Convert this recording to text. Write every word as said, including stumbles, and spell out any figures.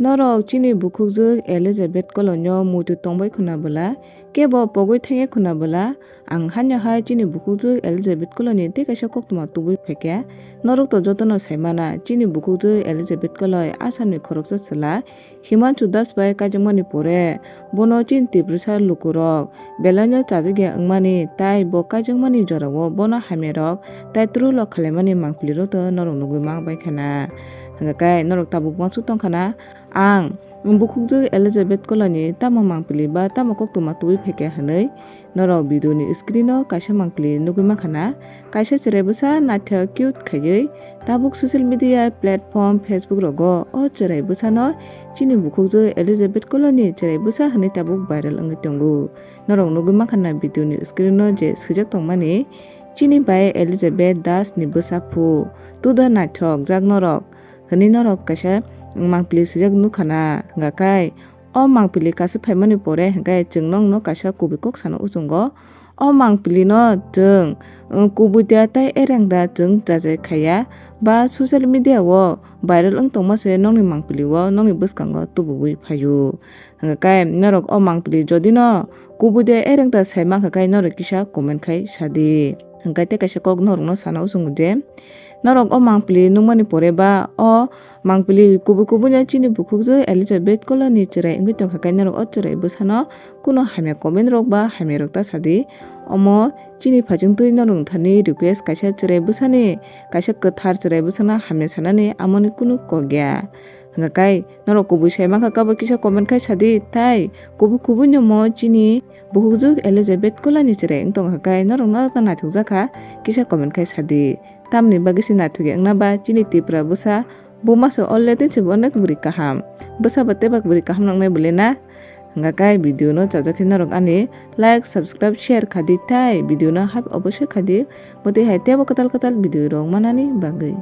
Norok chini bukhukjwk Elizabeth Kolonio muitu tongbai khuna bwla, kebo pogwi thangya khuna bwla, ang hanya hai chini bukhukjwk Elizabeth Koloni tei kaisa koktwma tubui phaikha. Norok to jotono saimana, chini bukhukjwk Elizabeth Koloi Assamni khoroksa chwla Himanshu Das bai kaijakmani pore, bono chini Tiprasa lukurok belaino chajakya wngmani, tai bo kaijakmani jorao bono hamyarok tai twrwlok khalaimani mangpilirok to norok nugwi mang bai khana. Hwnkhe kai norok tabuk uansuk tong khana, ang bukhukjwk Elizabeth Koloni tamo mangpili ba tamo koktwma tubui phaikha hwnwi norok video ni screen o kaisa mangpili nugwi mankha na, kaisa chwrai bwsa naithok cute khaiwi tabuk social media platform Facebook rogo o chwrai bwsano chini bukhukjwk Elizabeth Koloni chwrai bwsa hwnwi tabuk viral wngwi tongo. Norok nugwi mankha na video ni screen o je swijak tongmani, "Chini bai Elizabeth Das ni bwsa phu, tuda naithok jak norok," hwnwi norok kaisa mangpili swijak nukha na. Hwnkha kai o mangpili kaisa phaimani pore hwnkhe chwng nokno kaisa kubui kok sana uchungo. O mangpili no chwng, uh, kubui da tei ereng da chwng chajai khaiya ba social media o viral wng tongma se nokni mangpili o nokni bwskango tubugwi phaio. Hwnkhe kai norok o mangpili jodi no kubui da ereng da sai mankha kai norok kisa comment khai sadi. Hwnkhe tei kaisa kok norokno sana uchungo je, norok o mangpili nukmani pore ba o mangpili kubui kubui no chini bukhukjwk Elizabeth Koloni chwrai wngwi tongkha khe norok o chwrai bwsano kuno hamya comment rok ba hamya rok ta sadi. Omo chini phaichwng twi norok thani request kaisa chwrai bwsani, kaisa kwthar chwrai bwsano hamya sanani amoni kunu kok ya. Hwnkha kai norok kubui sai mankha kabo kisa comment khai sadi, tai kubui kubui no mo chini bukhukjwk Elizabeth Kolani chwrai wng tongkha kai norok no ta naithok jakha kisa comment khai sadi. Tamni bagwi se naithok ya wngna ba chini Tipra bwsa buma se already se onek bwrwi kaham. Bwsa ba tebak bwrwi kaham nangnai bwle na? Hwnkha kai video no chajak khe norok ani like, subscribe, share khadi tai video no hap obosoi khadi. Motwi hai tebo kwtal kwtal video rok manani bagwi.